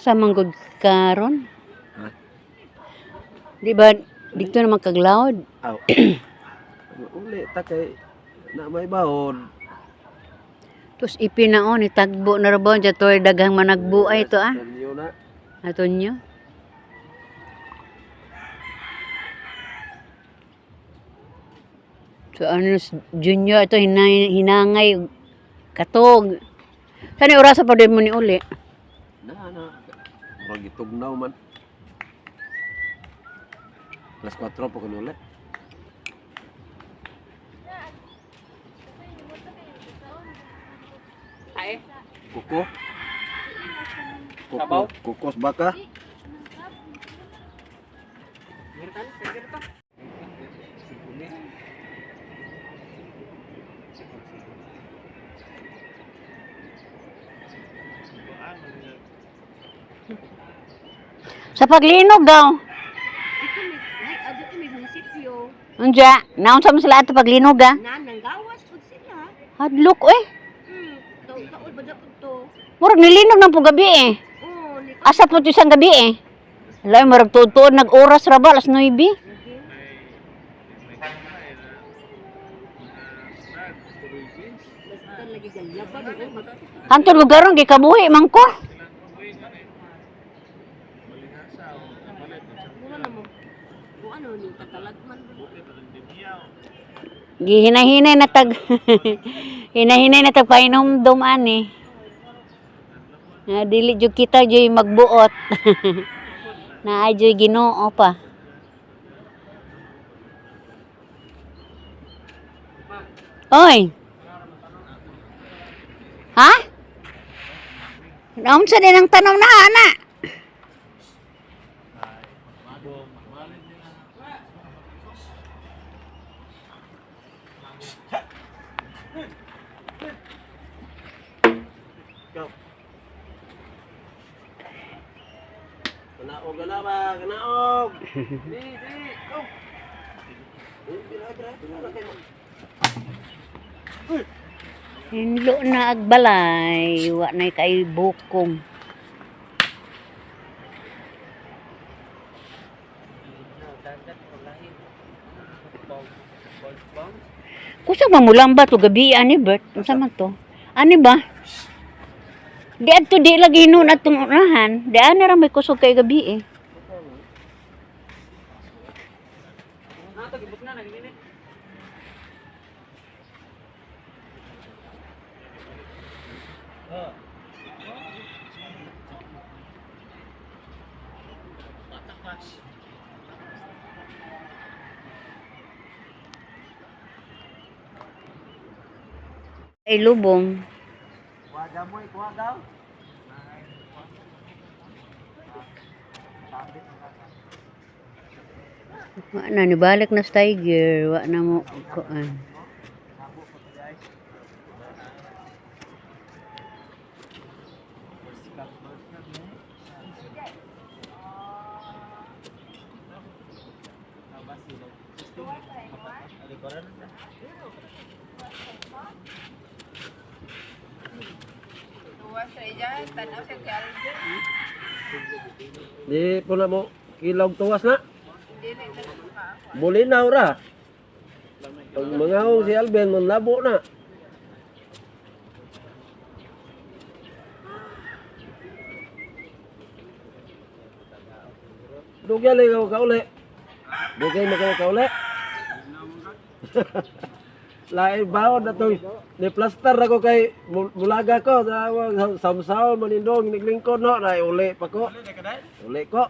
Asa man gud karon? Ha? Di ba dito naman kaglaod? Aw. Uli ta kay na may bahod. Tos ipinaon ni tagbo na ra ba dyan to daghang managbuay to ah. Ganyo na. Ato nyo. So ano, junior ito hinangay katog. Saan yung orasa pa din mo ni uli? Na na. Murag gitugnaw man. Alas 4 pa kuno uli. Ay. Kuko. Kuko, Sabaw? kukos baka. Sa paglinog daw. Ay, adto to may munisipyo. Unja, naon sa mo sila ato paglinog ah? Na nanggawas pud sila. Hadlok eh. Taod ba pud to? Murag nilinog ng po gabi eh. Oh, ni Asa po ito isang gabi eh. Wala, murag tuod-tuod nag-oras ra ba, alas 9. basta lagi galaban ko mag Hantod lugaron gikabuhi man ko. mura na mo. Kung ano ni tatalag man. Gihinay-hinay na tag hinahinay na tag painomdom ani. Na dili jud kita joy magbuot. Na joy Ginoo pa. Oy. Ha? Naunsa din ang tanaw na ana? Go. Kanaog na ba? Kanaog. Di, di, go. Eh, bira, bira, bira, kay mo. Hinlo na agbalay, wa na kay bukong. Kusa mamulamba to gabi ani Bert, unsa man to? Ani ba? Di adto di lagi noon atong unahan, di ana ra may kusog kay gabi eh. Ay lubong. Kuha mo, kuha daw. Wa na nibalik na sa tiger, wa na mo kuan. Di po na mo kilog tuwas na. Bulinaw ra. Pag mangahong si Alvin, manlabo na. Dugay lang ako kauli. Dugay mo kayo kauli. Lain bawon na to. Ni plaster ako kay mulaga ko. Samsaw manindong niglingkod no. Na uli pa ko. Uli ko.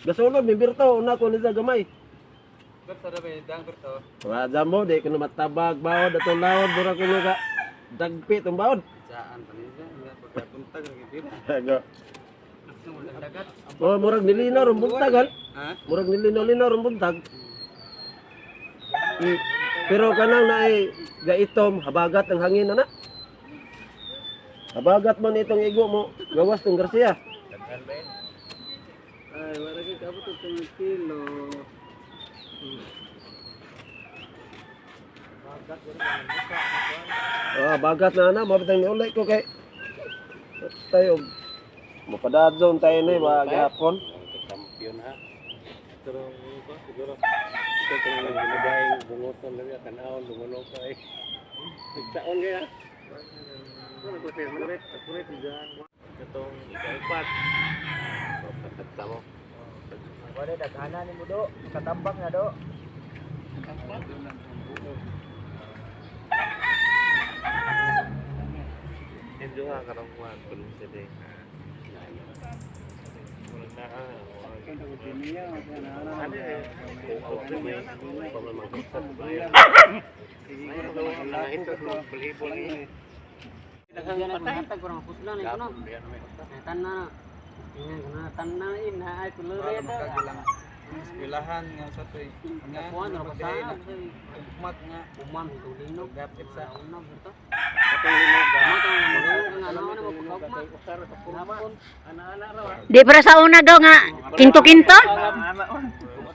Gasulod mi birto una ko ni sa gamay. Wa mo di ko na matabag bawod ato laod dura ko ka dagpi tong bawod. Saan Oh, murag nilinaw rong buntag han. Murag nilinaw-linaw rong buntag. Pero kanang naay gaitom, habagat ang hangin na na. Habagat man itong igo mo, gawas tong Garcia. Ay, wala kay kabot og kilo. Ah, bagat na na, mabitang niulay ko kay tayo. Mapadadyon tayo ni ba gihapon. Kampiyon ha. Pero ba siguro ito kung nang ginagayang bungoton lang ya kanawon dungulo pa eh. Nagtaon kaya. Ano ko siya manuret, kuret diyan. Katong ikaupat. Pagkatsa mo. Wala daghana ni mo do, katambak na do. Medyo nga karong kuwan kulong sa day. Murag na ka. Ano eh? Eskwelahan nga sa to eh. Nga ugmat nga uman linog gapit sa Di para sa una daw nga kinto-kinto?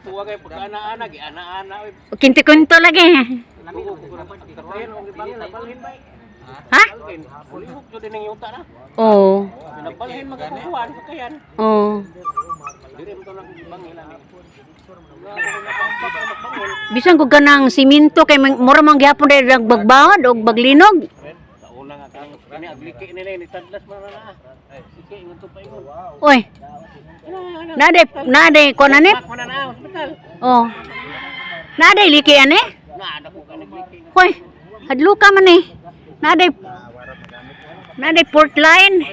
Tuwa kay pagka ana-ana, gi ana-ana oy. Kinto-kinto lagi. Ha? Ulihok jud ning yuta na. Oo. Pinabalhin magkukuhan sa kayan. Oo. Diri mo to lang bangil ani. Bisan ko ganang siminto kay mura man gihapon dahil bagbawad og baglinog. Sa una nga kang kani agliki nila ni tadlas man na. Sige ingon to pa ingon. Oy. Naday naday ko na ni. Ako na na hospital. Oh. Naday liki ani? Na ada ko ka nagliki. Hoy. Hadlo ka man eh. Naday Naday port line.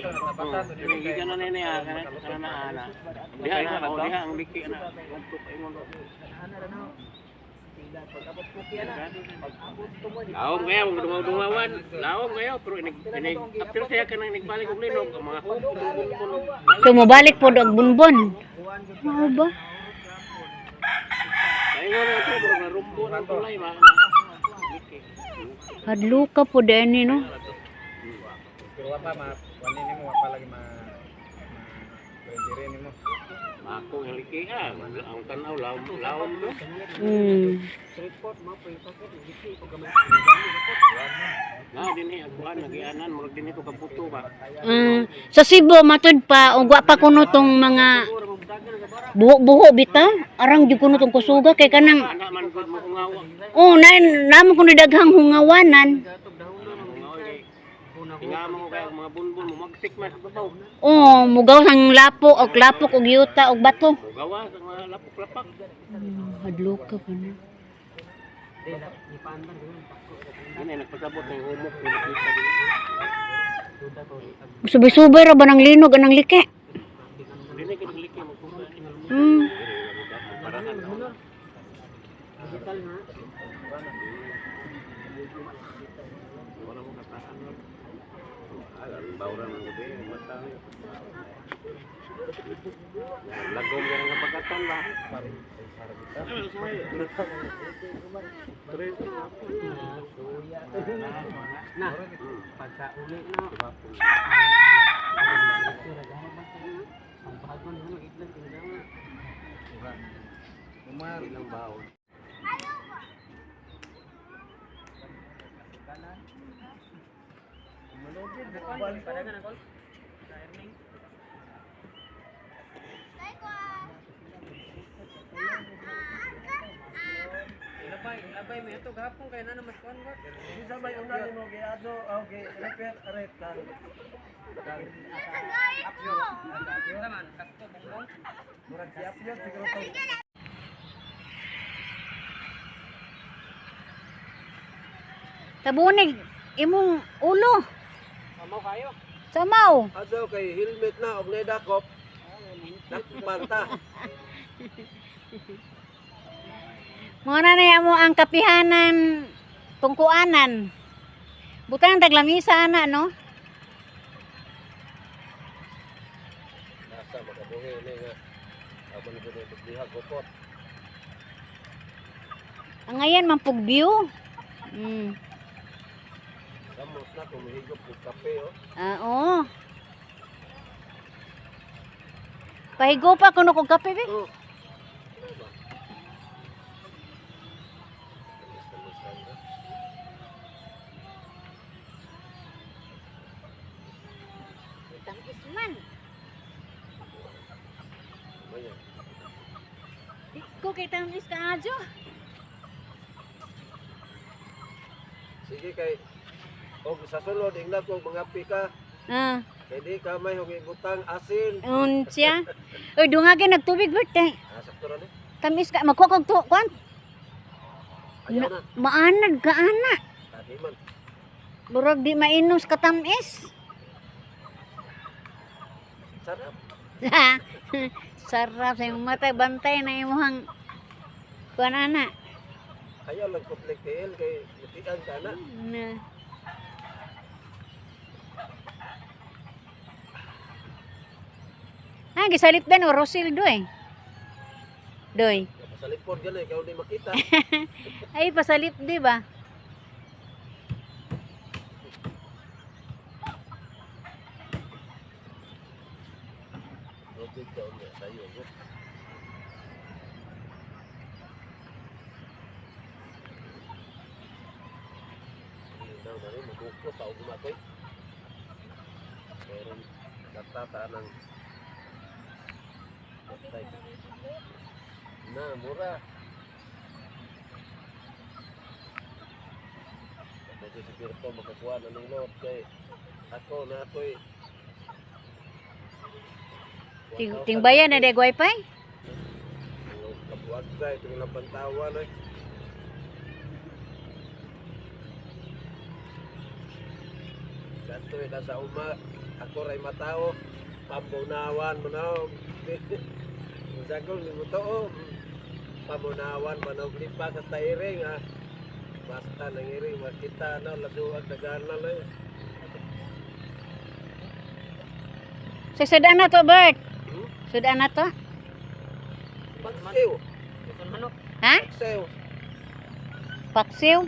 Dili ka na nene ah kana kana na ana. Diha na oh, diha ang liki na. Ngadto pa ingon. Laom kayo, mga dumaw-dumawan. Laom kayo, pero inig, inig, after siya ka nang nagbalik og linog, ang mga hukong bumbon. So mobalik pod og bunbon. Mao ba? Kaya nga na ito, pero narumbo ng tulay, mga liki. Hadlo ka pod ani no. Pero wa pa ma wani nimo wa pa lagi ma dire nimo. Ako ang liki ah, ang tanaw, laom, laom no. Na, din eh, agkuhan, nagianan, murag din ito kaputo ba. Sa Cebu matud pa og wa pa kuno tong mga buho-buho bitaw. Arang jud kuno tong kusuga kay kanang Anak man gud mo hungawa. oh na namo kuno daghang hungawanan. Tinga mo kay ang mga bunbon mo magsik man sa babaw. Oh, mugaw sang lapo og lapok og yuta og bato. Mugawa sa mga lapok-lapak. Hadlo ka pa na. Yun ay nagpasabot ng humok ng nakita din. Subay-subay ra ba ng linog anang like? Hindi na kinagliki mo kung Parahan na. Wala mo kataan nun. Ay, ang bawra ng gabi, ang mata niyo. Lagom ka ng pagkatan ba? Na pagka uli na. Umar Ilang bawon. Bisa may una nimo giadto okay, repair ret kan. Kan. Murag si Apyot siguro to. Tabunig imong ulo. Samaw kayo. Samaw. Adto kay helmet na og nedakop. Nakpanta. Mga na mo ang kapihanan tungkuanan. Butan taglamisa ana no. Nasa makabuhi ni nga. Amo ni gud diha gupot. Ang ngayon man pug view. Samos na kumihigop og kape oh. Ah, oo. Pahigo pa kuno kog kape be. Tamis man. ko kay tamis ka adyo. Sige kay og sa sulod ingna ko mga pika. Ah, Kay di ka may hug ibutang asin. unsya. Oy, dungagi nagtubig Bert eh. Ah, sakto ra ni. Tamis ka magkuha kog tu kuan. Ayaw na. Maanad ka ana. Tadi man. Murag di mainom sa katamis. Sarap. Sarap sa imong mata bantay na imong kuan ana. Ayaw lang kuplik tiil kay mutian ka na. Na. Ah, gisalip dan o Rosil doy. Doy. Pasalipod gani ikaw di makita. Ay, pasalip di ba? Tubig ka unya sayo. Go. Daw na rin, mabuko pa og makoy. Pero natata ng patay. Na, mura. Medyo si Berto makakuha na ng load kay ako na ako'y Tingbayan na de wifi? Kabuag sa itong ilang pantawan eh. Kanto eh, nasa uma, ako ray matao, pamunawan mo na. Musagol ni mo to, oh. Pamunawan mo na, lipa ka sa iring ha. Basta nang iring, makita na, lasuag nagana na eh. Sa sudan na to, Bert. Hmm? Sudan na to? Paksiw, Ha? paksiw. Paksiw?